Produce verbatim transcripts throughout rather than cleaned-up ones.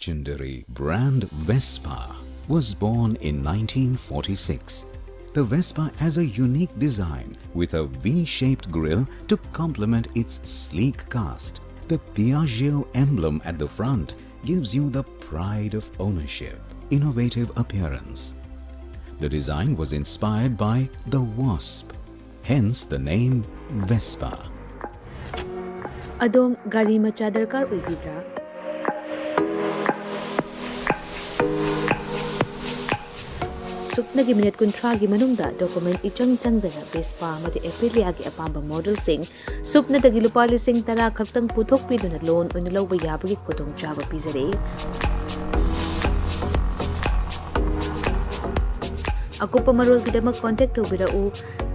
Legendary brand Vespa was born in nineteen forty-six. The Vespa has a unique design with a V-shaped grille to complement its sleek cast. The Piaggio emblem at the front gives you the pride of ownership, innovative appearance. The design was inspired by the wasp, hence the name Vespa. ꯑꯗꯣꯝ ꯒꯥꯔꯤ ꯃꯆꯥ ꯗꯔꯀꯥꯔ ꯑꯣꯏꯕꯤꯕ꯭ꯔꯥ? ꯁꯨꯞꯅꯒꯤ minute ꯀꯨꯟꯊ꯭ꯔꯥꯒꯤ ꯃꯅꯨꯡꯗ document ꯏꯆꯪ ꯆꯪꯗꯅ Vespa ꯑꯃꯗꯤ ꯑꯦꯄꯤꯂꯤꯌꯥꯒꯤ ꯑꯄꯥꯝꯕ ꯃꯣꯗꯦꯜꯁꯤꯡ ꯁꯨꯞꯅꯗꯒꯤ ꯂꯨꯄꯥ ꯂꯤꯁꯤꯡ ꯇꯔꯥ ꯈꯛꯇꯪ ꯄꯨꯊꯣꯛꯄꯤꯗꯨꯅ ꯂꯣꯟ ꯑꯣꯏꯅ ꯂꯧꯕ ꯌꯥꯕꯒꯤ ꯈꯨꯗꯣꯡꯆꯥꯕ ꯄꯤꯖꯔꯤ꯫ ꯑꯀꯨꯞꯄ ꯃꯔꯣꯜꯒꯤꯗꯃꯛ ꯀꯣꯟꯇꯦꯛ ꯇꯧꯕꯤꯔꯛꯎ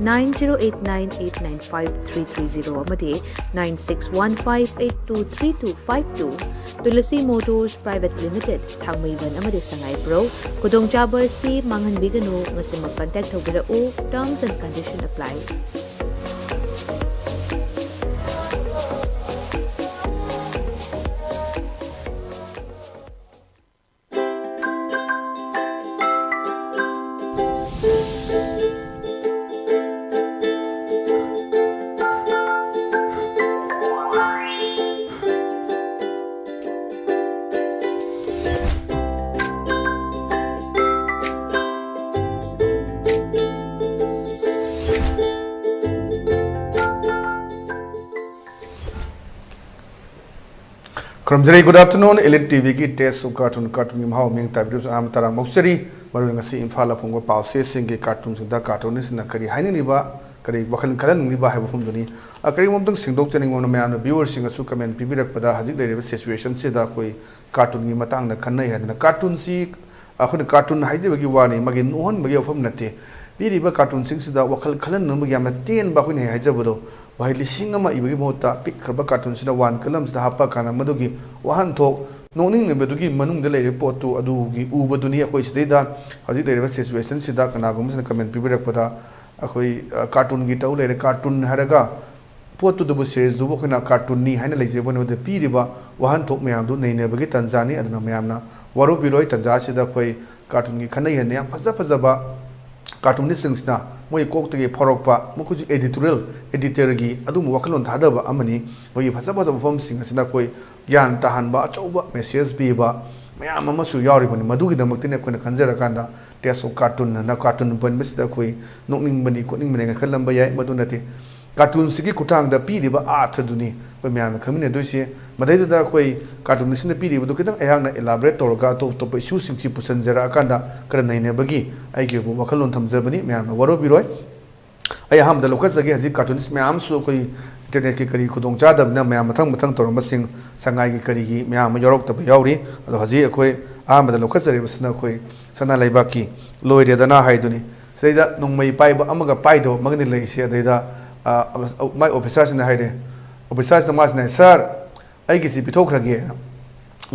nine zero eight nine eight nine five three three zero ꯑꯃꯗꯤ nine six one five eight two three two five two꯫ Tulsi motors private limited, Thangmeiband ꯑꯃꯗꯤ ꯁꯉꯥꯏꯄ꯭ꯔꯧ꯫ ꯈꯨꯗꯣꯡꯆꯥꯕ ꯑꯁꯤ ꯃꯥꯡꯍꯟꯕꯤꯒꯅꯨ꯫ ꯉꯁꯤꯃꯛ ꯀꯟꯇꯦꯛ ꯇꯧꯕꯤꯔꯛꯎ꯫ Terms and condition apply꯫ ꯈꯨꯔꯨꯝꯖꯔꯤ꯫ Good afternoon, Elite T ꯚꯤꯒꯤ Taste of Cartoon, ꯀꯥꯔꯇꯨꯟꯒꯤ ꯃꯍꯥꯎ ꯃꯤꯡ ꯇꯥꯕꯤꯔꯤꯕꯁꯨ ꯑꯍꯥꯟꯕ ꯇꯔꯥꯝꯅ ꯑꯣꯛꯆꯔꯤ꯫ ꯃꯔꯨꯑꯣꯏꯅ ꯉꯁꯤ ꯏꯝꯐꯥꯜꯗ ꯐꯣꯡꯕ ꯄꯥꯎꯆꯦꯁꯤꯡꯒꯤ ꯀꯥꯔꯇꯨꯟꯁꯤꯡꯗ ꯀꯥꯔꯇꯨꯅꯤꯁꯁꯤꯡꯅ ꯀꯔꯤ ꯍꯥꯏꯅꯤꯡꯂꯤꯕ, ꯀꯔꯤ ꯋꯥꯈꯜ ꯈꯜꯍꯟꯅꯤꯡꯂꯤꯕ ꯍꯥꯏꯕ ꯃꯐꯝꯗꯨꯅꯤ꯫ ꯑ, ꯀꯔꯤꯒꯨꯝꯕ ꯑꯝꯇꯪ ꯁꯦꯡꯗꯣꯛꯆꯅꯤꯡꯕ ꯑꯃꯅ, ꯃꯌꯥꯝꯅ ꯚ꯭ꯌꯨꯋꯔꯁꯤꯡꯅꯁꯨ ꯀꯃꯦꯟ ꯄꯤꯕꯤꯔꯛꯄꯗ ꯍꯧꯖꯤꯛ ꯂꯩꯔꯤꯕ ꯁꯤꯆꯨꯋꯦꯁꯟꯁꯤꯗ ꯑꯩꯈꯣꯏ ꯀꯥꯔꯇꯨꯟꯒꯤ ꯃꯇꯥꯡꯗ ꯈꯟꯅꯩ ꯍꯥꯏꯗꯅ, ꯀꯥꯔꯇꯨꯟꯁꯤ ꯑꯩꯈꯣꯏꯅ ꯀꯥꯔꯇꯨꯟ ꯍꯥꯏꯖꯕꯒꯤ ꯋꯥꯅꯤ, ꯃꯥꯒꯤ ꯅꯣꯛꯍꯟꯕꯒꯤ ꯋꯥꯐꯝ ꯅꯠꯇꯦ꯫ ꯄꯤꯔꯤꯕ ꯀꯥꯔꯇꯨꯟꯁꯤꯡꯁꯤꯗ ꯋꯥꯈꯜ ꯈꯜꯍꯟꯅꯕꯒꯤ ꯌꯥꯝꯅ ꯇꯦꯟꯕ, ꯑꯩꯈꯣꯏꯅ ꯍꯦꯛ ꯍꯥꯏꯖꯕꯗꯣ, ꯋꯥꯍꯩ ꯂꯤꯁꯤꯡ ꯑꯃ ꯏꯕꯒꯤ ꯃꯍꯨꯠꯇ ꯄꯤꯛꯈ꯭ꯔꯕ ꯀꯥꯔꯇꯨꯟꯁꯤꯗ ꯋꯥꯟ ꯀꯂꯝꯁꯤꯗ ꯍꯥꯞꯄ ꯀꯥꯟꯗ ꯃꯗꯨꯒꯤ ꯋꯥꯍꯟꯊꯣꯛ, ꯅꯣꯛꯅꯤꯡꯂꯤꯕꯗꯨꯒꯤ ꯃꯅꯨꯡꯗ ꯂꯩꯔꯤꯕ ꯄꯣꯠꯇꯨ ꯑꯗꯨꯒꯤ ꯎꯕꯗꯨꯅꯤ ꯑꯩꯈꯣꯏ ꯁꯤꯗꯩꯗ ꯍꯧꯖꯤꯛ ꯂꯩꯔꯤꯕ ꯁꯤꯆꯨꯋꯦꯁꯟꯁꯤꯗ ꯀꯅꯥꯒꯨꯝꯕꯁꯤꯅ ꯀꯃꯦꯟ ꯄꯤꯕꯤꯔꯛꯄꯗ ꯑꯩꯈꯣꯏ, ꯑ, ꯀꯥꯔꯇꯨꯟꯒꯤ ꯇꯧ ꯂꯩꯔꯦ, ꯀꯥꯔꯇꯨꯟ ꯍꯥꯏꯔꯒ ꯄꯣꯠꯇꯨꯗꯕꯨ, ꯁꯤꯔꯤꯁꯇꯨꯕꯨ ꯑꯩꯈꯣꯏꯅ ꯀꯥꯔꯇꯨꯟꯅꯤ ꯍꯥꯏꯅ ꯂꯩꯖꯕꯅꯤ꯫ ꯃꯗꯨꯗ ꯄꯤꯔꯤꯕ ꯋꯥꯍꯟꯊꯣꯛ ꯃꯌꯥꯝꯗꯨ ꯅꯩꯅꯕꯒꯤ ꯇꯥꯟꯖꯥꯅꯤ꯫ ꯑꯗꯨꯅ ꯃꯌꯥꯝꯅ ꯋꯥꯔꯧꯕꯤꯔꯣꯏ, ꯇꯥꯟꯖꯥ ꯑꯁꯤꯗ ꯑꯩꯈꯣꯏ ꯀꯥꯔꯇꯨꯟꯒꯤ ꯈꯟꯅ ꯍꯦꯟꯅ ꯌꯥꯝ ꯐꯖ ꯐꯖꯕ ꯀꯥꯔꯇꯨꯅꯤꯁꯁꯤꯡꯁꯤꯅ ꯃꯣꯏ ꯀꯣꯛꯇꯒꯤ ꯐꯥꯎꯔꯛꯄ, ꯃꯈꯣꯏꯁꯨ editorial, editorꯒꯤ ꯑꯗꯨꯒꯨꯝꯕ ꯋꯥꯈꯜꯂꯣꯟ ꯊꯥꯗꯕ ꯑꯃꯅꯤ꯫ ꯃꯣꯏꯒꯤ ꯐꯖ ꯐꯖꯕ ꯋꯥꯐꯝꯁꯤꯡ ꯑꯁꯤꯅ ꯑꯩꯈꯣꯏ ꯒ꯭ꯌꯥꯟ ꯇꯥꯍꯟꯕ, ꯑꯆꯧꯕ message ꯄꯤꯕ ꯃꯌꯥꯝ ꯑꯃꯁꯨ ꯌꯥꯎꯔꯤꯕꯅꯤ꯫ ꯃꯗꯨꯒꯤꯗꯃꯛꯇꯅꯤ ꯑꯩꯈꯣꯏꯅ ꯈꯟꯖꯔꯀꯥꯟꯗ Tales of Cartoon ꯑꯅ ꯀꯥꯔꯇꯨꯟ ꯄꯟꯕꯁꯤꯗ ꯑꯩꯈꯣꯏ ꯅꯣꯛꯅꯤꯡꯕꯅꯤ ꯈꯣꯠꯅꯤꯡꯕꯅꯤ ꯈꯜꯂꯝꯕ ꯌꯥꯏ꯫ ꯃꯗꯨ ꯅꯠꯇꯦ, ꯀꯥꯔꯇꯨꯟꯁꯤꯒꯤ ꯈꯨꯠꯊꯥꯡꯗ ꯄꯤꯔꯤꯕ ꯑꯥꯔꯊꯗꯨꯅꯤ ꯑꯩꯈꯣꯏ ꯃꯌꯥꯝꯅ ꯈꯪꯃꯤꯟꯅꯗꯣꯏꯁꯤ꯫ ꯃꯗꯩꯗꯨꯗ ꯑꯩꯈꯣꯏ ꯀꯥꯔꯇꯨꯟꯁꯤꯅ ꯄꯤꯔꯤꯕꯗꯨ ꯈꯤꯇꯪ ꯑꯩꯍꯥꯛꯅ elaborate ꯇꯧꯔꯒ ꯑꯇꯣꯞ ꯑꯇꯣꯞꯄ ꯏꯁꯨꯁꯤꯡꯁꯤ ꯄꯨꯁꯤꯟꯖꯔꯛꯑꯀꯥꯟꯗ ꯈꯔ ꯅꯩꯅꯕꯒꯤ ꯑꯩꯒꯤ ꯑꯣꯏꯕ ꯋꯥꯈꯜꯂꯣꯟ ꯊꯝꯖꯕꯅꯤ꯫ ꯃꯌꯥꯝꯅ ꯋꯥꯔꯧꯕꯤꯔꯣꯏ꯫ ꯑꯩ ꯑꯍꯥꯟꯕꯗ ꯂꯧꯈꯠꯆꯒꯦ꯫ ꯍꯧꯖꯤꯛ ꯀꯥꯔꯇꯨꯟꯁ ꯃꯌꯥꯝꯁꯨ ꯑꯩꯈꯣꯏ internetꯀꯤ ꯀꯔꯤ ꯈꯨꯗꯣꯡꯆꯥꯗꯕꯅ ꯃꯌꯥꯝ ꯃꯊꯪ ꯃꯊꯪ ꯇꯧꯔꯝꯕꯁꯤꯡ, ꯁꯉꯥꯏꯒꯤ ꯀꯔꯤꯒꯤ ꯃꯌꯥꯝ ꯑꯃ ꯌꯥꯎꯔꯛꯇꯕ ꯌꯥꯎꯔꯤ꯫ ꯑꯗꯣ ꯍꯧꯖꯤꯛ ꯑꯩꯈꯣꯏ ꯑꯍꯥꯟꯕꯗ ꯂꯧꯈꯠꯆꯔꯤꯕꯁꯤꯅ ꯑꯩꯈꯣꯏ ꯁꯅꯥ ꯂꯩꯕꯥꯛꯀꯤ ꯂꯣꯏꯔꯦꯗꯅ ꯍꯥꯏꯗꯨꯅꯤ꯫ ꯁꯤꯗꯩꯗ ꯅꯣꯡꯃꯩ ꯄꯥꯏꯕ ꯑꯃꯒ ꯄꯥꯏꯗꯕ ꯑꯃꯒꯅꯤ ꯂꯩꯔꯤꯁꯦ꯫ ꯑꯗꯩꯗ, ꯑ, ꯃꯥꯏ officerꯁꯤꯅ ꯍꯥꯏꯔꯦ, officerꯁꯤꯅ ꯃꯥꯁꯤꯅ ꯍꯥꯏ, "Sir, ꯑꯩꯒꯤꯁꯤ ꯄꯤꯊꯣꯛꯈ꯭ꯔꯒꯦ"꯫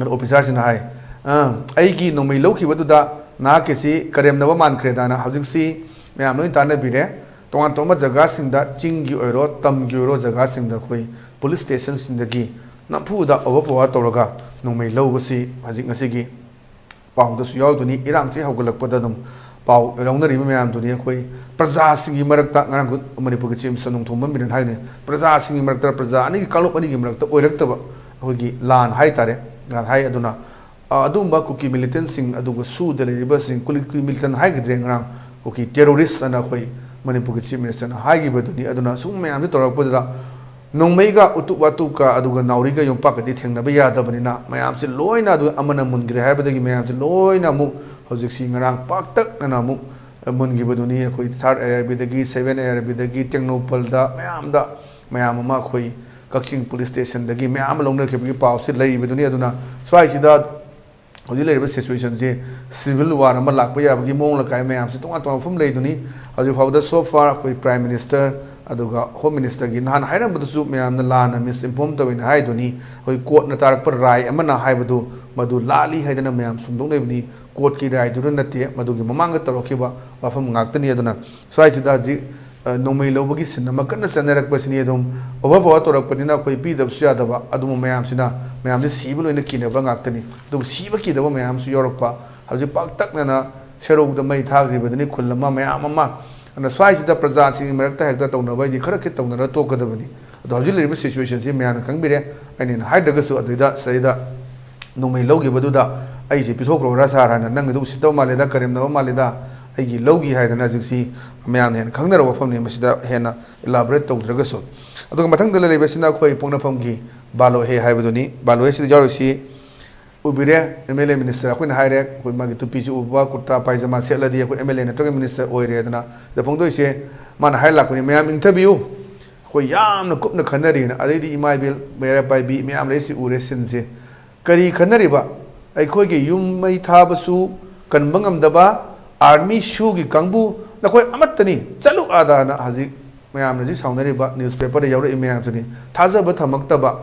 ꯑꯗ officerꯁꯤꯅ ꯍꯥꯏ, "ꯑ, ꯑꯩꯒꯤ ꯅꯣꯡꯃꯩ ꯂꯧꯈꯤꯕꯗꯨꯗ ꯅꯍꯥꯛꯀꯤꯁꯤ ꯀꯔꯦꯝꯅꯕ ꯃꯥꯟꯈ꯭ꯔꯦꯗꯅ ꯍꯧꯖꯤꯛꯁꯤ ꯃꯌꯥꯝ ꯂꯣꯏ ꯇꯥꯟꯅꯕꯤꯔꯦ꯫ ꯇꯣꯉꯥꯟ ꯇꯣꯉꯥꯟꯕ ꯖꯒꯥꯁꯤꯡꯗ, ꯆꯤꯡꯒꯤ ꯑꯣꯏꯔꯣ, ꯇꯝꯒꯤ ꯑꯣꯏꯔꯣ, ꯖꯒꯥꯁꯤꯡꯗ ꯑꯩꯈꯣꯏ police stationꯁꯤꯡꯗꯒꯤ ꯅꯝꯐꯨꯗ overpower ꯇꯧꯔꯒ ꯅꯣꯡꯃꯩ ꯂꯧꯕꯁꯤ ꯍꯧꯖꯤꯛ ꯉꯁꯤꯒꯤ ꯄꯥꯎꯗꯁꯨ ꯌꯥꯎꯗꯨꯅꯤ꯫ ꯏꯔꯥꯡꯁꯤ ꯍꯧꯒꯠꯂꯛꯄꯗ ꯑꯗꯨꯝ ꯄꯥꯎ ꯌꯥꯎꯅꯔꯤꯕ ꯃꯌꯥꯝꯗꯨꯅꯤ꯫ ꯑꯩꯈꯣꯏ ꯄ꯭ꯔꯖꯥꯁꯤꯡꯒꯤ ꯃꯔꯛꯇ ꯉꯔꯥꯡ ꯃꯅꯤꯄꯨꯔꯒꯤ Chief Minister ꯅꯣꯡꯊꯣꯝꯕꯝ ꯕꯤꯔꯦꯟ ꯍꯥꯏꯅꯤ, ꯄ꯭ꯔꯖꯥꯁꯤꯡꯒꯤ ꯃꯔꯛꯇ, ꯄ꯭ꯔꯖꯥ ꯑꯅꯤꯒꯤ, ꯀꯥꯡꯂꯨꯞ ꯑꯅꯤꯒꯤ ꯃꯔꯛꯇ ꯑꯣꯏꯔꯛꯇꯕ ꯑꯩꯈꯣꯏꯒꯤ ꯂꯥꯟ ꯍꯥꯏꯇꯥꯔꯦ, ꯂꯥꯟ ꯍꯥꯏ꯫ ꯑꯗꯨꯅ, ꯑ, ꯑꯗꯨꯒꯨꯝꯕ ꯀꯨꯀꯤ militantꯁꯤꯡ, ꯑꯗꯨꯒ ꯁꯨꯗ ꯂꯩꯔꯤꯕꯁꯤꯡ, ꯀꯨꯀꯤ militant ꯍꯥꯏꯈꯤꯗ꯭ꯔꯦ ꯉꯔꯥꯡ, ꯀꯨꯀꯤ terrorist ꯑꯅ ꯑꯩꯈꯣꯏ ꯃꯅꯤꯄꯨꯔꯒꯤ Chief Ministerꯅ ꯍꯥꯏꯈꯤꯕꯗꯨꯅꯤ꯫ ꯑꯗꯨꯅ ꯁꯨꯝ ꯃꯌꯥꯝꯁꯤ ꯇꯧꯔꯛꯄꯗꯨꯗ ꯅꯣꯡꯃꯩꯒ ꯎꯇꯨꯞ ꯋꯥꯇꯨꯞꯀ ꯑꯗꯨꯒ ꯅꯥꯎꯔꯤꯒ ꯌꯣꯝꯄꯥꯛꯀꯗꯤ ꯊꯦꯡꯅꯕ ꯌꯥꯗꯕꯅꯤꯅ, ꯃꯌꯥꯝꯁꯤ ꯂꯣꯏꯅ ꯑꯗꯨ ꯑꯃꯅ ꯃꯨꯟꯈ꯭ꯔꯦ ꯍꯥꯏꯕꯗꯒꯤ ꯃꯌꯥꯝꯁꯤ ꯂꯣꯏꯅ ꯑꯃꯨꯛ ꯍꯧꯖꯤꯛꯁꯤ ꯉꯔꯥꯡ ꯄꯥꯛꯇꯛꯅꯅ ꯑꯃꯨꯛ ꯃꯨꯟꯈꯤꯕꯗꯨꯅꯤ꯫ ꯑꯩꯈꯣꯏ Third ARBꯗꯒꯤ, Seven ARBꯗꯒꯤ, ꯇꯦꯡꯅꯧꯄꯜꯗ ꯃꯌꯥꯝꯗ, ꯃꯌꯥꯝ ꯑꯃ ꯑꯩꯈꯣꯏ ꯀꯛꯆꯤꯡ police stationꯗꯒꯤ ꯃꯌꯥꯝ ꯑꯃ ꯂꯧꯅꯈꯤꯕꯒꯤ ꯄꯥꯎꯁꯤ ꯂꯩꯔꯤꯕꯗꯨꯅꯤ꯫ ꯑꯗꯨꯅ ꯁ꯭ꯋꯥꯏꯁꯤꯗ ꯍꯧꯖꯤꯛ ꯂꯩꯔꯤꯕ situationꯁꯤ civil war ꯑꯃ ꯂꯥꯛꯄ ꯌꯥꯕꯒꯤ ꯃꯑꯣꯡ ꯂꯩꯀꯥꯏ ꯃꯌꯥꯝꯁꯤ ꯇꯣꯉꯥꯟ ꯇꯣꯉꯥꯟꯕ ꯃꯐꯝ ꯂꯩꯗꯨꯅꯤ꯫ ꯍꯧꯖꯤꯛ ꯐꯥꯎꯕꯗ so far ꯑꯩꯈꯣꯏ Prime Minister ꯑꯗꯨꯒ Home Ministerꯒꯤ ꯅꯍꯥꯟ ꯍꯥꯏꯔꯝꯕꯗꯁꯨ ꯃꯌꯥꯝꯅ ꯂꯥꯟꯅ misinform ꯇꯧꯋꯦꯅ ꯍꯥꯏꯗꯨꯅꯤ꯫ ꯑꯩꯈꯣꯏ courtꯅ ꯇꯥꯔꯛꯄ ꯔꯥꯏ ꯑꯃꯅ ꯍꯥꯏꯕꯗꯨ ꯃꯗꯨ ꯂꯥꯜꯂꯤ ꯍꯥꯏꯗꯅ ꯃꯌꯥꯝ ꯁꯨꯝꯗꯣꯛꯅꯔꯤꯕꯅꯤ꯫ Courtꯀꯤ ꯔꯥꯏꯗꯨꯅ ꯅꯠꯇꯦ, ꯃꯗꯨꯒꯤ ꯃꯃꯥꯡꯗ ꯇꯧꯔꯛꯈꯤꯕ ꯋꯥꯐꯝ ꯉꯥꯛꯇꯅꯤ꯫ ꯑꯗꯨꯅ ꯁ꯭ꯋꯥꯏꯁꯤꯗ ꯍꯧꯖꯤꯛ ꯅꯣꯡꯃꯩ ꯂꯧꯕꯒꯤ ꯁꯤꯟ ꯑꯃ ꯀꯟꯅ ꯆꯠꯅꯔꯛꯄꯁꯤꯅꯤ꯫ ꯑꯗꯨꯝ ꯑꯣꯚꯔ ꯄꯥꯋꯔ ꯇꯧꯔꯛꯄꯅꯤꯅ ꯑꯩꯈꯣꯏ ꯄꯤꯗꯕꯁꯨ ꯌꯥꯗꯕ꯫ ꯑꯗꯨꯕꯨ ꯃꯌꯥꯝꯁꯤꯅ, ꯃꯌꯥꯝꯁꯤ ꯁꯤꯕ ꯂꯣꯏꯅ ꯀꯤꯅꯕ ꯉꯥꯛꯇꯅꯤ꯫ ꯑꯗꯨꯕꯨ ꯁꯤꯕ ꯀꯤꯗꯕ ꯃꯌꯥꯝꯁꯨ ꯌꯥꯎꯔꯛꯄ꯫ ꯍꯧꯖꯤꯛ ꯄꯥꯛꯇꯛꯅꯅ ꯁꯦꯔꯧꯗ ꯃꯩ ꯊꯥꯈ꯭ꯔꯤꯕꯗꯨꯅꯤ, ꯈꯨꯜ ꯑꯃ, ꯃꯌꯥꯝ ꯑꯃ꯫ ꯑꯗꯨꯅ ꯁ꯭ꯋꯥꯏꯁꯤꯗ ꯄ꯭ꯔꯖꯥꯁꯤꯡꯒꯤ ꯃꯔꯛꯇ ꯍꯦꯛꯇ ꯇꯧꯅꯕ ꯍꯥꯏꯗꯤ ꯈꯔ ꯈꯤꯠ ꯇꯧꯅꯔ ꯇꯣꯛꯀꯗꯕꯅꯤ꯫ ꯑꯗꯣ ꯍꯧꯖꯤꯛ ꯂꯩꯔꯤꯕ ꯁꯤꯆꯨꯋꯦꯁꯟꯁꯤ ꯃꯌꯥꯝꯅ ꯈꯪꯕꯤꯔꯦ꯫ ꯑꯩꯅ ꯍꯥꯏꯗ꯭ꯔꯒꯁꯨ ꯑꯗꯨꯏꯗ ꯁꯤꯗꯩꯗ ꯅꯣꯡꯃꯩ ꯂꯧꯈꯤꯕꯗꯨꯗ ꯑꯩꯁꯦ ꯄꯤꯊꯣꯛꯈ꯭ꯔꯣꯔꯥ ꯁꯥꯔ ꯍꯥꯏꯅ, "ꯅꯪꯒꯤꯗꯣ ꯎꯁꯤꯠꯇꯕ ꯃꯥꯜꯂꯦꯗ, ꯀꯔꯦꯝꯅꯕ ꯃꯥꯜꯂꯦꯗ, ꯑꯩꯒꯤ ꯂꯧꯈꯤ" ꯍꯥꯏꯗꯅ ꯍꯧꯖꯤꯛꯁꯤ ꯃꯌꯥꯝꯅ ꯍꯦꯟꯅ ꯈꯪꯅꯔꯕ ꯋꯥꯐꯝꯅꯤ꯫ ꯃꯁꯤꯗ ꯍꯦꯟꯅ ꯏꯂꯥꯕꯣꯔꯦꯠ ꯇꯧꯗ꯭ꯔꯒꯁꯨ꯫ ꯑꯗꯨꯒ ꯃꯊꯪꯗ ꯂꯩꯔꯤꯕꯁꯤꯅ ꯑꯩꯈꯣꯏ ꯄꯣꯛꯅꯐꯝꯒꯤ ꯕꯥꯂꯣꯍꯦ ꯍꯥꯏꯕꯗꯨꯅꯤ꯫ ꯕꯥꯂꯣꯍꯦꯁꯤꯗ ꯌꯥꯎꯔꯤꯁꯤ ꯎꯕꯤꯔꯦ, ꯑꯦꯝ ꯑꯦꯜ ꯑꯦ ꯃꯤꯅꯤꯁꯇꯔ ꯑꯩꯈꯣꯏꯅ ꯍꯥꯏꯔꯦ, ꯑꯩꯈꯣꯏ ꯃꯥꯒꯤ ꯇꯨꯄꯤꯁꯨ ꯎꯕ, ꯀꯨꯔꯇꯥ ꯄꯥꯏꯖꯃꯥ ꯁꯦꯠꯂꯗꯤ ꯑꯩꯈꯣꯏ ꯑꯦꯝ ꯑꯦꯜ ꯑꯦ ꯅꯠꯇ꯭ꯔꯒ ꯃꯤꯅꯤꯁꯇꯔ ꯑꯣꯏꯔꯦꯗꯅ꯫ ꯁꯤꯗ ꯐꯣꯡꯗꯣꯛꯏꯁꯦ, ꯃꯥꯅ ꯍꯥꯏꯔ ꯂꯥꯛꯄꯅꯤ, "ꯃꯌꯥꯝ ꯏꯪꯊꯕꯤꯌꯨ, ꯑꯩꯈꯣꯏ ꯌꯥꯝꯅ ꯀꯨꯞꯅ ꯈꯟꯅꯔꯤꯅ"꯫ ꯑꯗꯩꯗꯤ ꯏꯃꯥ ꯏꯕꯦꯜ, ꯃꯩꯔꯥ ꯄꯥꯏꯕꯤ ꯃꯌꯥꯝ ꯂꯩꯁꯤ ꯎꯔꯦ ꯁꯤꯟꯁꯦ꯫ ꯀꯔꯤ ꯈꯟꯅꯔꯤꯕ? ꯑꯩꯈꯣꯏꯒꯤ ꯌꯨꯝ ꯃꯩ ꯊꯥꯕꯁꯨ ꯀꯟꯕ ꯉꯝꯗꯕ, ꯑꯥꯔꯃꯤ ꯁꯨꯒꯤ ꯀꯥꯡꯕꯨ ꯅꯈꯣꯏ ꯑꯃꯠꯇꯅꯤ, ꯆꯠꯂꯨ ꯑꯥꯗꯥꯅ ꯍꯧꯖꯤꯛ ꯃꯌꯥꯝꯅ ꯍꯧꯖꯤꯛ ꯁꯥꯎꯅꯔꯤꯕ ꯅ꯭ꯌꯨꯁꯄꯦꯄꯔꯗ ꯌꯥꯎꯔꯛꯏ ꯃꯌꯥꯝꯁꯤꯅꯤ꯫ ꯊꯥꯖꯕ ꯊꯝꯃꯛꯇꯕ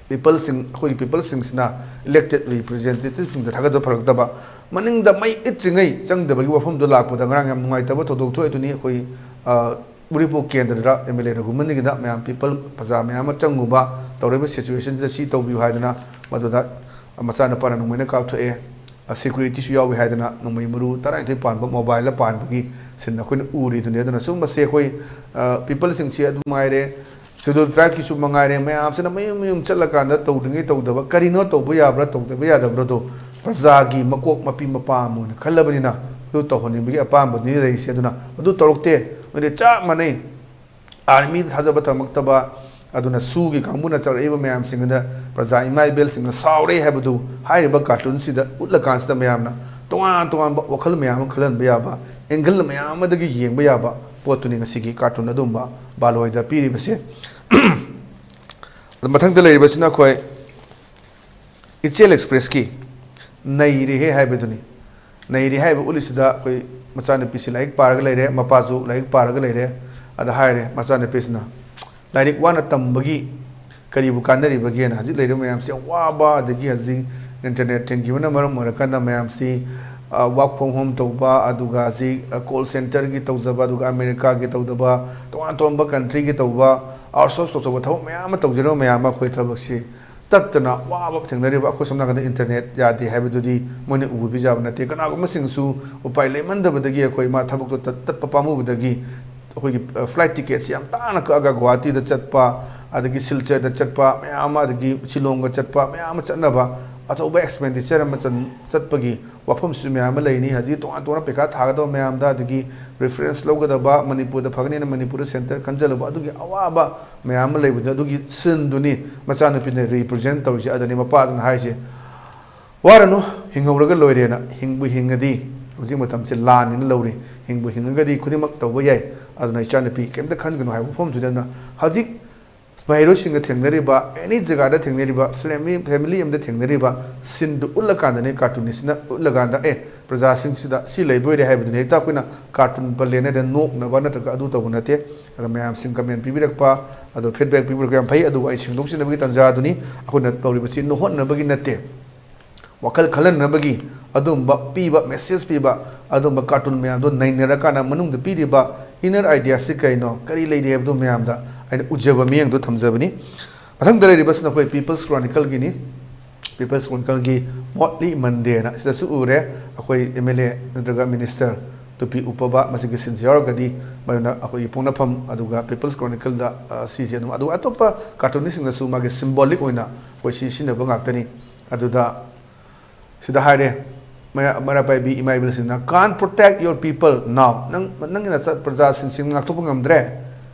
ꯄꯤꯄꯜꯁꯤꯡ, ꯑꯩꯈꯣꯏꯒꯤ ꯄꯤꯄꯜꯁꯤꯡꯁꯤꯅ ꯏꯂꯦꯛꯇꯦꯠ ꯔꯤꯄ꯭ꯔꯖꯦꯟꯇꯦꯇꯤꯚꯁꯤꯡꯗ ꯊꯥꯒꯠꯄ ꯐꯔꯛꯇꯕ, ꯃꯅꯤꯡꯗ ꯃꯩ ꯏꯠꯇ꯭ꯔꯤꯉꯩ ꯆꯪꯗꯕꯒꯤ ꯋꯥꯐꯝꯗꯣ ꯂꯥꯛꯄꯗ ꯉꯔꯥꯡ ꯌꯥꯝ ꯅꯨꯡꯉꯥꯏꯇꯕ ꯊꯧꯗꯣꯛ ꯊꯣꯛꯑꯦ꯫ ꯑꯗꯨꯅꯤ ꯑꯩꯈꯣꯏ, ꯑ, ꯎꯔꯤꯄꯣꯛ ꯀꯦꯟꯗ꯭ꯔꯗ ꯑꯦꯝ ꯑꯦꯜ ꯑꯦ ꯔꯘꯨꯃꯟꯒꯤꯗ ꯃꯌꯥꯝ ꯄꯤꯄꯜ ꯄ꯭ꯔꯖꯥ ꯃꯌꯥꯝ ꯑꯃ ꯆꯪꯉꯨꯕ, ꯇꯧꯔꯤꯕ ꯁꯤꯆꯨꯋꯦꯁꯟꯁꯤꯗ ꯁꯤ ꯇꯧꯕꯤꯌꯨ ꯍꯥꯏꯗꯅ ꯃꯗꯨꯗ ꯃꯆꯥꯅꯨꯄꯥꯅ ꯅꯣꯡꯃꯩꯅ ꯀꯥꯞꯊꯣꯛꯑꯦ꯫ ꯁꯦꯀ꯭ꯌꯨꯔꯤꯇꯤꯁꯨ ꯌꯥꯎꯏ ꯍꯥꯏꯗꯅ ꯅꯣꯡꯃꯩ ꯃꯔꯨ ꯇꯔꯥꯅꯤꯊꯣꯏ ꯄꯥꯟꯕ ꯃꯣꯕꯥꯏꯜꯗ ꯄꯥꯟꯕꯒꯤ ꯁꯤꯟ ꯑꯩꯈꯣꯏꯅ ꯎꯔꯤꯗꯨꯅꯤ꯫ ꯑꯗꯨꯅ ꯁꯨꯝꯕꯁꯦ ꯑꯩꯈꯣꯏ, ꯑ, ꯄꯤꯄꯜꯁꯤꯡꯁꯤ ꯑꯗꯨ ꯉꯥꯏꯔꯦ, ꯁꯦꯗꯨꯜ ꯇ꯭ꯔꯥꯏꯕꯀꯤꯁꯨ ꯃꯉꯥꯏꯔꯦ, ꯃꯌꯥꯝꯁꯤꯅ ꯃꯌꯨꯝ ꯃꯌꯨꯝ ꯆꯠꯂꯀꯥꯟꯗ ꯇꯧꯗ꯭ꯔꯤꯉꯩ ꯇꯧꯗꯕ, ꯀꯔꯤꯅꯣ ꯇꯧꯕ ꯌꯥꯕ꯭ꯔꯥ ꯇꯧꯗꯕ ꯌꯥꯗꯕ꯭ꯔꯥꯗꯣ ꯄ꯭ꯔꯖꯥꯒꯤ ꯃꯀꯣꯛ ꯃꯄꯤ ꯃꯄꯥ ꯑꯃ ꯑꯣꯏꯅ ꯈꯜꯂꯕꯅꯤꯅ ꯃꯗꯨ ꯇꯧꯍꯟꯅꯤꯡꯕꯒꯤ ꯑꯄꯥꯝꯕꯅꯤ ꯂꯩꯔꯤꯁꯦ꯫ ꯑꯗꯨꯅ ꯃꯗꯨ ꯇꯧꯔꯛꯇꯦ, ꯃꯗꯨ ꯆꯞ ꯃꯥꯟꯅꯩ꯫ ꯑꯥꯔꯃꯤꯗ ꯊꯥꯖꯕ ꯊꯝꯃꯛꯇꯕ, ꯑꯗꯨꯅ ꯁꯨꯒꯤ ꯀꯥꯡꯕꯨꯅ ꯆꯥꯎꯔꯛꯏꯕ ꯃꯌꯥꯝꯁꯤꯡ ꯑꯗ ꯄ꯭ꯔꯖꯥ ꯏꯃꯥ ꯏꯕꯦꯜꯁꯤꯡꯅ ꯁꯥꯎꯔꯦ ꯍꯥꯏꯕꯗꯨ ꯍꯥꯏꯔꯤꯕ ꯀꯥꯔꯇꯨꯟꯁꯤꯗ ꯎꯠꯂꯀꯥꯟꯁꯤꯗ ꯃꯌꯥꯝꯅ ꯇꯣꯉꯥꯟ ꯇꯣꯉꯥꯟꯕ ꯋꯥꯈꯜ ꯃꯌꯥꯝ ꯑꯃ ꯈꯜꯍꯟꯕ ꯌꯥꯕ, ꯑꯦꯡꯒꯜ ꯃꯌꯥꯝ ꯑꯃꯗꯒꯤ ꯌꯦꯡꯕ ꯌꯥꯕ ꯄꯣꯠꯇꯨꯅꯤ ꯉꯁꯤꯒꯤ ꯀꯥꯔꯇꯨꯟ ꯑꯗꯨꯒꯨꯝꯕ ꯕꯥꯂꯣꯏꯗ ꯄꯤꯔꯤꯕꯁꯦ꯫ ꯑꯗꯨ ꯃꯊꯪꯗ ꯂꯩꯔꯤꯕꯁꯤꯅ ꯑꯩꯈꯣꯏ ꯏꯆꯦꯜ ꯑꯦꯛꯁꯄ꯭ꯔꯦꯁꯀꯤ ꯅꯩꯔꯦꯍꯦ ꯍꯥꯏꯕꯗꯨꯅꯤ꯫ ꯅꯩꯔꯦ ꯍꯥꯏꯕ ꯎꯠꯂꯤꯁꯤꯗ ꯑꯩꯈꯣꯏ ꯃꯆꯥꯅꯨꯄꯤꯁꯤ ꯂꯥꯏꯔꯤꯛ ꯄꯥꯔꯒ ꯂꯩꯔꯦ, ꯃꯄꯥꯁꯨ ꯂꯥꯏꯔꯤꯛ ꯄꯥꯔꯒ ꯂꯩꯔꯦ꯫ ꯑꯗ ꯍꯥꯏꯔꯦ ꯃꯆꯥꯅꯨꯄꯤꯁꯤꯅ, "ꯂꯥꯏꯔꯤꯛ ꯋꯥꯅ ꯇꯝꯕꯒꯤ ꯀꯔꯤꯕꯨ ꯀꯥꯟꯅꯔꯤꯕꯒꯦꯅ?" ꯍꯧꯖꯤꯛ ꯂꯩꯔꯤꯕ ꯃꯌꯥꯝꯁꯤ ꯌꯥꯝ ꯋꯥꯕ, ꯑꯗꯒꯤ ꯍꯧꯖꯤꯛ ꯏꯟꯇꯔꯅꯦꯠ ꯊꯤꯡꯈꯤꯕꯅ ꯃꯔꯝ ꯑꯣꯏꯔꯀꯥꯟꯗ ꯃꯌꯥꯝꯁꯤ ꯋꯥꯔꯛ ꯐ꯭ꯔꯣꯝ ꯍꯣꯝ ꯇꯧꯕ, ꯑꯗꯨꯒ ꯍꯧꯖꯤꯛ ꯀꯣꯜ ꯁꯦꯟꯇꯔꯒꯤ ꯇꯧꯖꯕ, ꯑꯗꯨꯒ ꯑꯃꯦꯔꯤꯀꯥꯒꯤ ꯇꯧꯗꯕ, ꯇꯣꯉꯥꯟ ꯇꯣꯉꯥꯟꯕ ꯀꯟꯇ꯭ꯔꯤꯒꯤ ꯇꯧꯕ, ꯑꯥꯎꯠꯁꯣꯔꯁ ꯇꯧꯖꯕ ꯊꯕꯛ ꯃꯌꯥꯝ ꯑꯃ ꯇꯧꯖꯔꯤꯕ ꯃꯌꯥꯝ ꯑꯃ ꯑꯩꯈꯣꯏ ꯊꯕꯛꯁꯤ ꯇꯠꯇꯅ ꯋꯥꯕ ꯊꯦꯡꯅꯔꯤꯕ, ꯑꯩꯈꯣꯏ ꯁꯣꯝ ꯅꯥꯀꯟꯗ ꯏꯟꯇꯔꯅꯦꯠ ꯌꯥꯗꯦ ꯍꯥꯏꯕꯗꯨꯗꯤ ꯃꯣꯏꯅ ꯎꯕꯤꯕ ꯌꯥꯕ ꯅꯠꯇꯦ꯫ ꯀꯅꯥꯒꯨꯝꯕꯁꯤꯡꯁꯨ ꯎꯄꯥꯏ ꯂꯩꯃꯟꯗꯕꯗꯒꯤ ꯑꯩꯈꯣꯏ ꯃꯥ ꯊꯕꯛꯇꯣ ꯇꯠ-, ꯇꯠꯄ ꯄꯥꯝꯃꯨꯕꯗꯒꯤ ꯑꯩꯈꯣꯏꯒꯤ, ꯑ, ꯐ꯭ꯂꯥꯏꯠ ꯇꯤꯀꯦꯠꯁꯤ ꯌꯥꯝ ꯇꯥꯡꯅ ꯀꯛꯑꯒ ꯒꯨꯋꯥꯍꯥꯇꯤꯗ ꯆꯠꯄ, ꯑꯗꯒꯤ ꯁꯤꯜꯆꯔꯗ ꯆꯠꯄ ꯃꯌꯥꯝ ꯑꯃ, ꯑꯗꯒꯤ ꯁꯤꯂꯣꯡꯒ ꯆꯠꯄ ꯃꯌꯥꯝ ꯑꯃ ꯆꯠꯅꯕ ꯑꯆꯧꯕ ꯑꯦꯛꯁꯄꯦꯟꯗꯤꯆꯔ ꯑꯃ ꯆꯟ-, ꯆꯠꯄꯒꯤ ꯋꯥꯐꯝꯁꯨ ꯃꯌꯥꯝ ꯑꯃ ꯂꯩꯅꯤ꯫ ꯍꯧꯖꯤꯛ ꯇꯣꯉꯥꯟ ꯇꯣꯉꯥꯟꯕ ꯄꯩꯈꯥ ꯊꯥꯒꯗꯕ ꯃꯌꯥꯝꯗ, ꯑꯗꯒꯤ ꯔꯤꯐꯔꯦꯟꯁ ꯂꯧꯒꯗꯕ, ꯃꯅꯤꯄꯨꯔꯗ ꯐꯒꯅꯤꯅ ꯃꯅꯤꯄꯨꯔꯗ ꯁꯦꯟꯇꯔ ꯈꯟꯖꯜꯂꯨꯕ, ꯑꯗꯨꯒꯤ ꯑꯋꯥꯕ ꯃꯌꯥꯝ ꯑꯃ ꯂꯩꯕꯗꯨ, ꯑꯗꯨꯒꯤ ꯁꯤꯟꯗꯨꯅꯤ ꯃꯆꯥꯅꯨꯄꯤꯅ ꯔꯤꯄ꯭ꯔꯖꯦꯟ ꯇꯧꯔꯤꯁꯦ꯫ ꯑꯗꯨꯅꯤ ꯃꯄꯥꯗꯨꯅ ꯍꯥꯏꯔꯤꯁꯦ, "ꯋꯥꯔꯅꯨ, ꯍꯤꯡꯍꯧꯔꯒ ꯂꯣꯏꯔꯦꯅ꯫ ꯍꯤꯡꯕꯨ ꯍꯤꯡꯉꯗꯤ, ꯍꯧꯖꯤꯛ ꯃꯇꯝꯁꯦ ꯂꯥꯟꯅꯤꯅ ꯂꯧꯔꯤ, ꯍꯤꯡꯕꯨ ꯍꯤꯡꯉꯒꯗꯤ ꯈꯨꯗꯤꯡꯃꯛ ꯇꯧꯕ ꯌꯥꯏ꯫ ꯑꯗꯨꯅ ꯏꯆꯥꯅꯨꯄꯤ, ꯀꯩꯝꯇ ꯈꯟꯒꯅꯨ" ꯍꯥꯏꯕ ꯋꯥꯐꯝꯁꯤꯗ, ꯑꯗꯨꯅ ꯍꯧꯖꯤꯛ ꯃꯍꯩꯔꯣꯏꯁꯤꯡꯒ ꯊꯦꯡꯅꯔꯤꯕ, ꯑꯦꯅꯤ ꯖꯒꯥꯗ ꯊꯦꯡꯅꯔꯤꯕ, ꯐꯦꯃꯤꯂꯤ, ꯐꯦꯃꯤꯂꯤ ꯑꯃꯗ ꯊꯦꯡꯅꯔꯤꯕ ꯁꯤꯟꯗꯨ ꯎꯠꯂꯀꯥꯟꯗꯅꯦ ꯀꯥꯔꯇꯨꯅꯤꯁꯁꯤꯅ ꯎꯠꯂꯀꯥꯟꯗ, "ꯑꯦ, ꯄ꯭ꯔꯖꯥꯁꯤꯡꯁꯤꯗ ꯁꯤ ꯂꯩꯕ ꯑꯣꯏꯔꯦ" ꯍꯥꯏꯕꯗꯨꯅꯤ꯫ ꯍꯦꯛꯇ ꯑꯩꯈꯣꯏꯅ ꯀꯥꯔꯇꯨꯟ ꯄꯜꯂꯦꯅ ꯍꯦꯛꯇ ꯅꯣꯛꯅꯕ ꯅꯠꯇ꯭ꯔꯒ ꯑꯗꯨ ꯇꯧꯕ ꯅꯠꯇꯦ꯫ ꯑꯗꯣ ꯃꯌꯥꯝꯁꯤꯡ ꯀꯃꯦꯟ ꯄꯤꯕꯤꯔꯛꯄ, ꯑꯗꯣ ꯐꯤꯗꯕꯦꯛ ꯄꯤꯕꯤꯔꯛꯄ ꯌꯥꯝ ꯐꯩ꯫ ꯑꯗꯨꯕꯨ ꯑꯩ ꯁꯦꯡꯗꯣꯛꯆꯅꯕꯒꯤ ꯇꯥꯟꯖꯥꯗꯨꯅꯤ꯫ ꯑꯩꯈꯣꯏꯅ ꯇꯧꯔꯤꯕꯁꯤ ꯅꯣꯛꯍꯟꯅꯕꯒꯤ ꯅꯠꯇꯦ, ꯋꯥꯈꯜ ꯈꯜꯍꯟꯅꯕꯒꯤ ꯑꯗꯨꯝꯕ ꯄꯤꯕ, ꯃꯦꯁꯦꯖ ꯄꯤꯕ, ꯑꯗꯨꯝꯕ ꯀꯥꯔꯇꯨꯟ ꯃꯌꯥꯝꯗꯣ ꯅꯩꯅꯔꯀꯥꯟꯗ ꯃꯅꯨꯡꯗ ꯄꯤꯔꯤꯕ ꯏꯟꯅꯔ ꯑꯥꯏꯗꯤꯌꯥꯁꯤ ꯀꯩꯅꯣ, ꯀꯔꯤ ꯂꯩꯔꯤ ꯍꯥꯏꯕꯗꯨ ꯃꯌꯥꯝꯗ ꯑꯩꯅ ꯎꯖꯕ ꯃꯤꯠꯌꯦꯡꯗꯣ ꯊꯝꯖꯕꯅꯤ꯫ ꯃꯊꯪꯗ ꯂꯩꯔꯤꯕꯁꯤꯅ ꯑꯩꯈꯣꯏ ꯄꯤꯄꯜꯁ ꯀ꯭ꯔꯣꯅꯤꯀꯜꯒꯤꯅꯤ꯫ ꯄꯤꯄꯜꯁ ꯀ꯭ꯔꯣꯅꯤꯀꯜꯒꯤ ꯃꯣꯠꯂꯤ ꯃꯟꯗꯦꯅ ꯁꯤꯗꯁꯨ ꯎꯔꯦ, ꯑꯩꯈꯣꯏ ꯑꯦꯝ ꯑꯦꯜ ꯑꯦ ꯅꯠꯇ꯭ꯔꯒ ꯃꯤꯅꯤꯁꯇꯔ ꯇꯨꯄꯤ ꯎꯞꯄꯕ ꯃꯁꯤꯒꯤ ꯁꯤꯟꯁꯤ ꯌꯥꯎꯔꯒꯗꯤ, ꯃꯗꯨꯅ ꯑꯩꯈꯣꯏꯒꯤ ꯄꯣꯛꯅꯐꯝ, ꯑꯗꯨꯒ ꯄꯤꯄꯜꯁ ꯀ꯭ꯔꯣꯅꯤꯀꯜꯗ, ꯑ, ꯁꯤꯁꯦ ꯑꯗꯨꯝ, ꯑꯗꯨꯒ ꯑꯇꯣꯞꯄ ꯀꯥꯔꯇꯨꯅꯤꯁꯁꯤꯡꯅꯁꯨ ꯃꯥꯒꯤ ꯁꯤꯝꯕꯣꯂꯤꯛ ꯑꯣꯏꯅ ꯑꯩꯈꯣꯏ ꯁꯤ ꯁꯤꯖꯤꯟꯅꯕ ꯉꯥꯛꯇꯅꯤ꯫ ꯑꯗꯨꯗ ꯁꯤꯗ ꯍꯥꯏꯔꯦ, ꯃꯩꯔꯥ-, ꯃꯩꯔꯥ ꯄꯥꯏꯕꯤ ꯏꯃꯥ ꯏꯕꯦꯜꯁꯤꯡꯅ, "Can't protect your people now." ꯅꯪ, ꯅꯪꯒꯤ ꯅꯆꯥ ꯄ꯭ꯔꯖꯥꯁꯤꯡꯁꯤ ꯉꯥꯛꯊꯣꯛꯄ ꯉꯝꯗ꯭ꯔꯦ,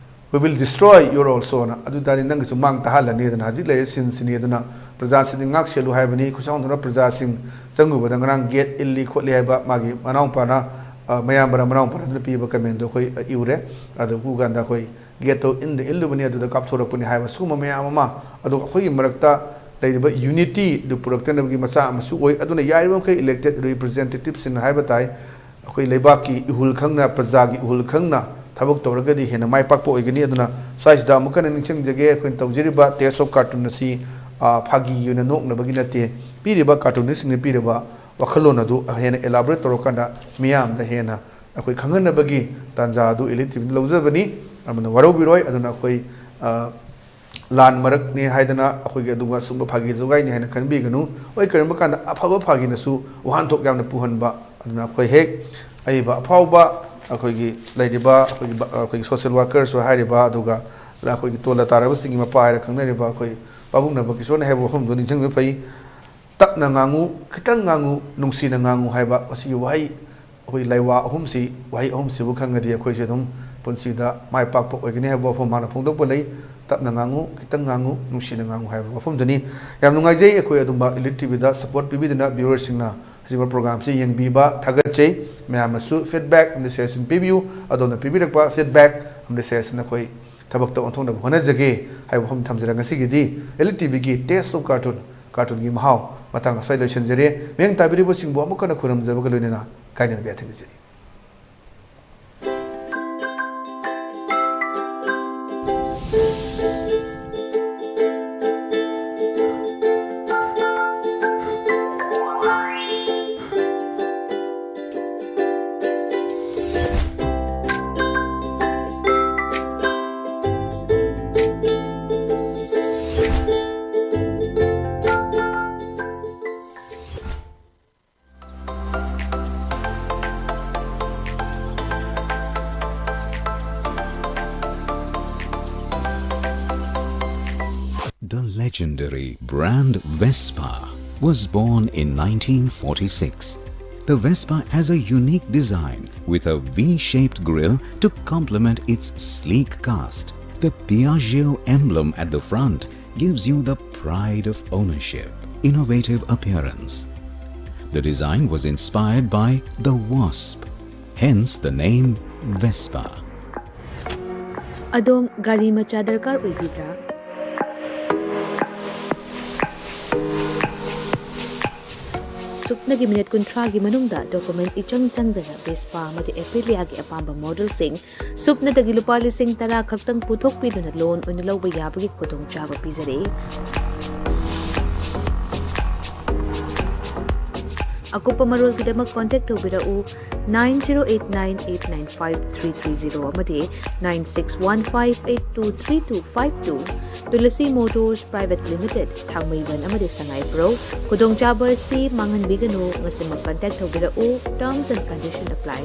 "We will destroy your also"ꯅ, ꯑꯗꯨ ꯇꯥꯔꯗꯤ ꯅꯪꯒꯤꯁꯨ ꯃꯥꯡ ꯇꯥꯍꯜꯂꯅꯤ꯫ ꯑꯗꯨꯅ ꯍꯧꯖꯤꯛ ꯂꯩꯔꯤꯕ ꯁꯤꯟꯁꯤꯅꯤ꯫ ꯑꯗꯨꯅ ꯄ꯭ꯔꯖꯥꯁꯤꯡꯗꯤ ꯉꯥꯛ ꯁꯦꯜꯂꯨ ꯍꯥꯏꯕꯅꯤ꯫ ꯈꯨꯠꯁꯥꯎꯅꯗꯨꯅ ꯄ꯭ꯔꯖꯥꯁꯤꯡ ꯆꯪꯉꯨꯕꯗ ꯉꯔꯥꯡ ꯒꯦꯠ ꯏꯜꯂꯤ ꯈꯣꯠꯂꯤ ꯍꯥꯏꯕ ꯃꯥꯒꯤ ꯃꯅꯥꯎꯄꯥꯅ, ꯑ, ꯃꯌꯥꯝꯕꯔ ꯃꯅꯥꯎꯄꯥꯔ ꯑꯗꯨꯅ ꯄꯤꯕ ꯀꯃꯦꯟꯗꯣ ꯑꯩꯈꯣꯏ, ꯑ, ꯏꯎꯔꯦ꯫ ꯑꯗꯨ ꯎ ꯀꯥꯟꯗ ꯑꯩꯈꯣꯏ ꯒꯦꯠꯇꯣ ꯏꯟꯗ ꯏꯜꯂꯨꯕꯅꯤ, ꯑꯗꯨꯗ ꯀꯥꯞꯊꯣꯔꯛꯄꯅꯤ ꯍꯥꯏꯕ ꯁꯤꯒꯨꯝꯕ ꯃꯌꯥꯝ ꯑꯃ꯫ ꯑꯗꯨꯒ ꯑꯩꯈꯣꯏꯒꯤ ꯃꯔꯛꯇ ꯂꯩꯔꯤꯕ ꯌꯨꯅꯤꯇꯤꯗꯨ ꯄꯨꯔꯛꯇꯅꯕꯒꯤ ꯃꯆꯥꯛ ꯑꯃꯁꯨ ꯑꯣꯏ꯫ ꯑꯗꯨꯅ ꯌꯥꯔꯤꯕ ꯃꯈꯩ ꯏꯂꯦꯛꯇꯦꯠ ꯔꯤꯄ꯭ꯔꯖꯦꯟꯇꯦꯇꯤꯞꯁꯤꯡꯅ ꯍꯥꯏꯕ ꯇꯥꯏ, ꯑꯩꯈꯣꯏ ꯂꯩꯕꯥꯛꯀꯤ ꯏꯍꯨꯜ ꯈꯪꯅ, ꯄ꯭ꯔꯖꯥꯒꯤ ꯏꯍꯨꯜ ꯈꯪꯅ ꯊꯕꯛ ꯇꯧꯔꯒꯗꯤ ꯍꯦꯟꯅ ꯃꯥꯏ ꯄꯥꯛꯄ ꯑꯣꯏꯒꯅꯤ꯫ ꯑꯗꯨꯅ ꯁ꯭ꯋꯥꯏꯁꯤꯗ ꯑꯃꯨꯛ ꯍꯟꯅ ꯅꯤꯡꯁꯤꯡꯖꯒꯦ, ꯑꯩꯈꯣꯏꯅ ꯇꯧꯖꯔꯤꯕ ꯇꯦꯁ ꯑꯣꯐ ꯀꯥꯔꯇꯨꯟ ꯑꯁꯤ, ꯑ, ꯐꯥꯒꯤ ꯑꯣꯏꯅ ꯅꯣꯛꯅꯕꯒꯤ ꯅꯠꯇꯦ꯫ ꯄꯤꯔꯤꯕ ꯀꯥꯔꯇꯨꯅꯤꯁꯁꯤꯡꯅ ꯄꯤꯔꯤꯕ ꯋꯥꯈꯜꯂꯣꯟ ꯑꯗꯨ ꯍꯦꯟꯅ elaborate ꯇꯧꯔꯀꯥꯟꯗ ꯃꯤꯌꯥꯝꯗ ꯍꯦꯟꯅ ꯑꯩꯈꯣꯏ ꯈꯪꯍꯟꯅꯕꯒꯤ ꯇꯥꯟꯖꯥ ꯑꯗꯨ Elite ꯇꯤꯚꯤꯅ ꯂꯧꯖꯕꯅꯤ꯫ ꯑꯃꯅ ꯋꯥꯔꯧꯕꯤꯔꯣꯏ꯫ ꯑꯗꯨꯅ ꯑꯩꯈꯣꯏ, ꯑ, ꯂꯥꯟ ꯃꯔꯛꯅꯤ ꯍꯥꯏꯗꯅ ꯑꯩꯈꯣꯏꯒꯤ ꯑꯗꯨꯒ ꯑꯁꯨꯝꯕ ꯐꯥꯒꯤ ꯖꯨꯒꯥꯏꯅꯤ ꯍꯥꯏꯅ ꯈꯟꯕꯤꯒꯅꯨ꯫ ꯍꯣꯏ, ꯀꯔꯤꯒꯨꯝꯕ ꯀꯥꯟꯗ ꯑꯐꯕ ꯐꯥꯒꯤꯅꯁꯨ ꯋꯥꯍꯟꯊꯣꯛ ꯌꯥꯝꯅ ꯄꯨꯍꯟꯕ꯫ ꯑꯗꯨꯅ ꯑꯩꯈꯣꯏ ꯍꯦꯛ ꯑꯏꯕ ꯑꯐꯥꯎꯕ ꯑꯩꯈꯣꯏꯒꯤ ꯂꯩꯔꯤꯕ ꯑꯩꯈꯣꯏꯒꯤ ꯕ-, ꯑꯩꯈꯣꯏꯒꯤ social workerꯁꯨ ꯍꯥꯏꯔꯤꯕ, ꯑꯗꯨꯒ ꯑꯩꯈꯣꯏꯒꯤ ꯇꯣꯜꯂ ꯇꯥꯔꯕꯁꯤꯡꯒꯤ ꯃꯄꯥ ꯍꯥꯏꯔ ꯈꯪꯅꯔꯤꯕ ꯑꯩꯈꯣꯏ ꯄꯥꯕꯨꯡꯅꯕ ꯀꯤꯁꯣꯔꯅ ꯍꯥꯏꯕ ꯋꯥꯐꯝꯗꯨ ꯅꯤꯡꯁꯤꯡꯕꯤꯕ ꯐꯩ꯫ "ꯇꯞꯅ ꯉꯥꯡꯉꯨ, ꯈꯤꯇꯪ ꯉꯥꯡꯉꯨ, ꯅꯨꯡꯁꯤꯅ ꯉꯥꯡꯉꯨ" ꯍꯥꯏꯕ ꯑꯁꯤꯒꯤ ꯋꯥꯍꯩ, ꯑꯩꯈꯣꯏ ꯂꯩꯋꯥ ꯑꯍꯨꯝꯁꯤ, ꯋꯥꯍꯩ ꯑꯍꯨꯝꯁꯤꯕꯨ ꯈꯪꯉꯗꯤ ꯑꯩꯈꯣꯏꯁꯦ ꯑꯗꯨꯝ ꯄꯨꯟꯁꯤꯗ ꯃꯥꯏ ꯄꯥꯛꯄ ꯑꯣꯏꯒꯅꯤ ꯍꯥꯏꯕ ꯋꯥꯐꯝ ꯃꯥꯅ ꯐꯣꯡꯗꯣꯛꯄ ꯂꯩ꯫ "ꯇꯞꯅ ꯉꯥꯡꯉꯨ, ꯈꯤꯇꯪ ꯉꯥꯡꯉꯨ, ꯅꯨꯡꯁꯤꯅ ꯉꯥꯡꯉꯨ" ꯍꯥꯏꯕ ꯋꯥꯐꯝꯗꯨꯅꯤ꯫ ꯌꯥꯝ ꯅꯨꯡꯉꯥꯏꯖꯩ ꯑꯩꯈꯣꯏ ꯑꯗꯨꯝꯕ Elite ꯇꯤꯚꯤꯗ support ꯄꯤꯕꯤꯗꯨꯅ viewerꯁꯤꯡꯅ ꯍꯧꯖꯤꯛ programꯁꯤ ꯌꯦꯡꯕꯤꯕ ꯊꯥꯒꯠꯆꯩ꯫ ꯃꯌꯥꯝꯅꯁꯨ feedback ꯑꯃꯗꯤ suggestion ꯄꯤꯕꯤꯌꯨ꯫ ꯑꯗꯣꯝꯅ ꯄꯤꯕꯤꯔꯛꯄ feedback ꯑꯃꯗꯤ suggestion ꯑꯩꯈꯣꯏ ꯊꯕꯛꯇ ꯑꯣꯟꯊꯣꯛꯅꯕ ꯍꯣꯠꯅꯖꯒꯦ ꯍꯥꯏꯕ ꯋꯥꯐꯝ ꯊꯝꯖꯔꯒ ꯉꯁꯤꯒꯤꯗꯤ Elite ꯇꯤꯚꯤꯒꯤ Taste of Cartoon, cartoonꯒꯤ ꯃꯍꯥꯎ ꯃꯇꯥꯡ ꯑꯁ꯭ꯋꯥꯏ ꯂꯣꯏꯁꯤꯟꯖꯔꯦ꯫ ꯃꯤꯠꯌꯦꯡ ꯇꯥꯕꯤꯔꯤꯕꯁꯤꯡꯕꯨ ꯑꯃꯨꯛ ꯍꯟꯅ ꯈꯨꯔꯨꯝꯖꯕꯒ ꯂꯣꯏꯅꯅ ꯀꯥꯏꯅꯅꯕ ꯌꯥꯊꯪ ꯅꯤꯖꯔꯤ꯫ The legendary brand Vespa was born in nineteen forty-six. The Vespa has a unique design with a V-shaped grille to complement its sleek cast. The Piaggio emblem at the front gives you the pride of ownership, innovative appearance. The design was inspired by the wasp, hence the name Vespa. ꯑꯗꯣꯝ ꯒꯥꯔꯤ ꯃꯆꯥ ꯗꯔꯀꯥꯔ ꯑꯣꯏꯕꯤꯕ꯭ꯔꯥ? ꯁꯨꯞꯅꯒꯤ minute ꯀꯨꯟꯊ꯭ꯔꯥꯒꯤ ꯃꯅꯨꯡꯗ document ꯏꯆꯪ ꯆꯪꯗꯅ Vespa ꯑꯃꯗꯤ Aprilia ꯒꯤ ꯑꯄꯥꯝꯕ modelꯁꯤꯡ ꯁꯨꯞꯅꯗꯒꯤ ꯂꯨꯄꯥ ꯂꯤꯁꯤꯡ ꯇꯔꯥ ꯈꯛꯇꯪ ꯄꯨꯊꯣꯛꯄꯤꯗꯨꯅ loan ꯑꯣꯏꯅ ꯂꯧꯕ ꯌꯥꯕꯒꯤ ꯈꯨꯗꯣꯡꯆꯥꯕ ꯄꯤꯖꯔꯤ꯫ ꯑꯀꯨꯞꯄ ꯃꯔꯣꯜꯒꯤꯗꯃꯛ contact ꯇꯧꯕꯤꯔꯛꯎ nine zero eight nine eight nine five three three zero ꯑꯃꯗꯤ nine six one five eight two three two five two꯫ Tulasi Motors Private Limited, ꯊꯥꯡꯃꯩꯕꯟ ꯑꯃꯗꯤ ꯁꯉꯥꯏꯄ꯭ꯔꯧ꯫ ꯈꯨꯗꯣꯡꯆꯥꯕ ꯑꯁꯤ ꯃꯥꯡꯍꯟꯕꯤꯒꯅꯨ, ꯉꯁꯤꯃꯛ contact ꯇꯧꯕꯤꯔꯛꯎ꯫ Terms and condition apply꯫